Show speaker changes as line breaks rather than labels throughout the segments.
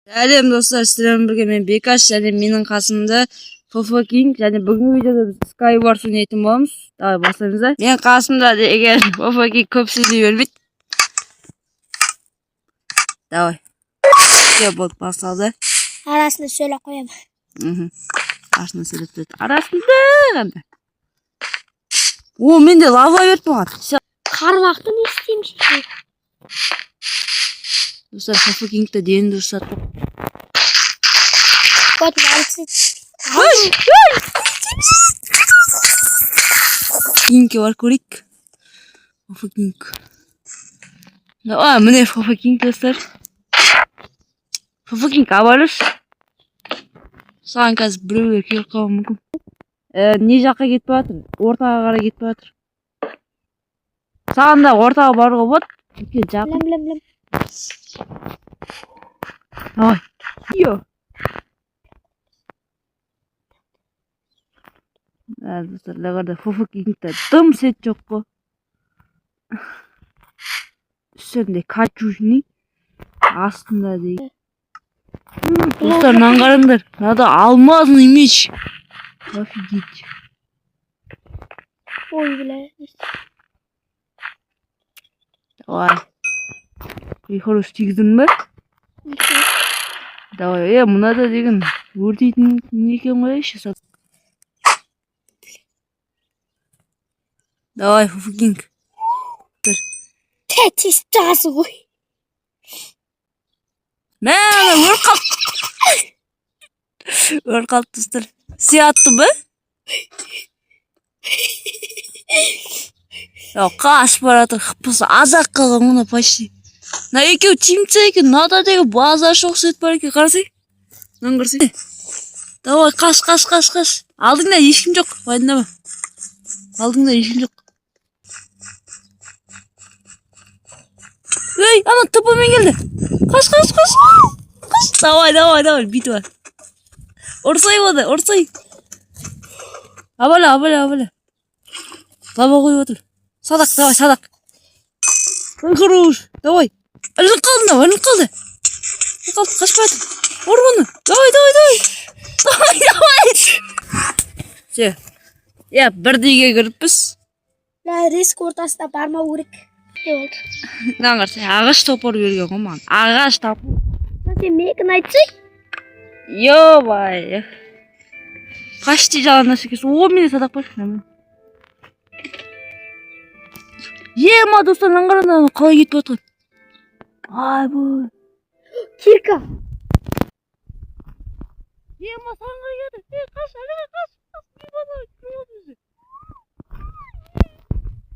Сәлем достар, сіздермен бірге мен Бекаш және менің қасымда Фофо Кинг. Және бүгінгі видеода біз Skywars ойнайтын боламыз. Давай бастаймыз да. Мен қасымда деген Фофо Кинг көп сөйлей бермейді. Давай. Все, болды, басталды.
Арасында сөйлеп қоямын.
Мхм. Арасында сөйлеп тұрады. Арасында ғана. О, менде лава берді маған. Все.
Қармақты не істеймін шеше?
Достар, Фофо Кингті дені дұрыс саттық.
Вот мальцы.
Ой, Кингке барып көрейік. Фофо Кинг. А, міне Фофо Кинг, достар. Фофо Кинг, абайлашы. Саған қазір біреулер келіп қалуы мүмкін. Не жаққа кетіп жатыр? Ортаға қарай кетіп жатыр. Саған да ортаға баруға болады. Өйткені жақын.
Білем, білем, білем.
Давай. Йо. Ә, достар, мына Фофо Кингте дым сет жоқ қой. Үстінде качужный, астында деген. Достар, мынаны қараңдар. Мынада алмазный меч. Офигеть.
Ой, бля.
Давай. Ей, хорош, тигіздің бе? Давай, мынада деген өртейтін не екен ғой, ше. Давай, Фофо Кинг.
Те, тесіп жағасың ғой.
Мә, ана өліп қалды. Өліп қалды, достар. Сен аттың ба? Я, қашып бара жатыр. Хпсы аз-ақ қалған мына почти. Мына екеуі тимца екен. Мынада деген базар жоқ сет бар екен. Қарасай. Мынаны қарасай. Давай, қаш, қаш, қаш, қаш. Алдыңда ешкім жоқ. Уайымдама. Алдыңда ешкім жоқ. Ей, ана ТП-мен келді. Қаш, қаш, қаш. Қаш. Давай, давай, давай, бүйтіп ал. Ұрсай оны, ұрсай. Абайла, абайла, абайла. Лава қойып отыр. Садақ, давай, садақ. Ой, хорош. Давай. Ілініп қалды мынау, ілініп қалды. Ілініп қалды, қашып жатыр. Ұр оны. Давай, давай, давай. Давай, давай. Все. Я, бірдейге кіріппіз.
Бля, риск ортасында бармау керек. Не болды?
Мынаны қарасай, ағаш топор берген ғой маған. Ағаш топор.
Сен мекін айтсай.
Ё-моё. Почти жалаңаш екенсің. О, менде садақ бар. Нормально. Ема, достар, мынаны қараңдар, ана қалай кетіп жатқан. Айбой.
Кирка.
Ема, саған қарай келді. Ей, қаш, әлі қаш. Қаш, не базар, кіріп отыр уже.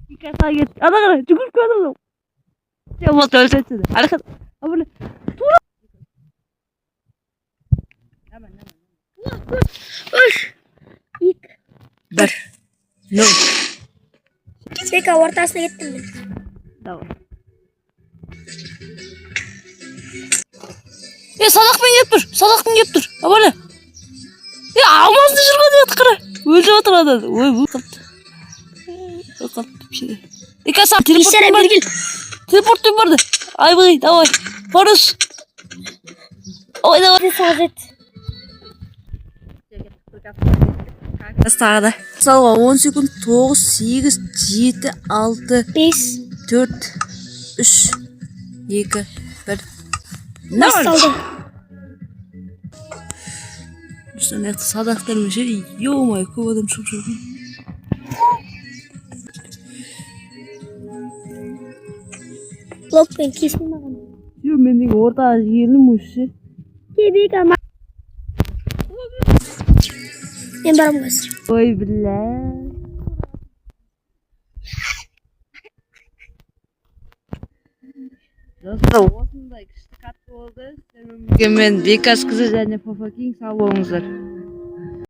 Кирка саған кетті. Ана қара, жүгіріп келе жатыр. Все, болды, өлді сені. Әлі қаш. Абайле. Тура.
Үш. Екі.
Бір. Нөл.
Бека ортасына кеттім мен.
Давай. Е, садақпен келіп тұр, садақпен келіп тұр. Абайле. Е, алмазды жүрген еді, қара. Өліп жатыр ана. Ой, өліп қалды. Өліп қалды, вообще. Е, қазір саған
Бейшара,
телепортпен барды.
бері кел.
Телепортпен барды. Айбай, давай. Хорош. Ой, давай.
Сағат ет.
Тағы да. Мысалға 10 секунд, 9, 8, 7, 6,
5.
4, 3, 2, 1.
Басталды.
Достар, мына жақта садақтар өше, ё-моё, көп адам шығып жүр екен.
Блокпен кесін маған.
Ё, мен деген ортаға келдім уже.
Ке, Бека, мен барамын қазір.
Ой, бля. Достар, осындай күшті катка болды. Сіздермен бірге мен Бекаш қызы және Фофо Кинг. Сау болыңыздар.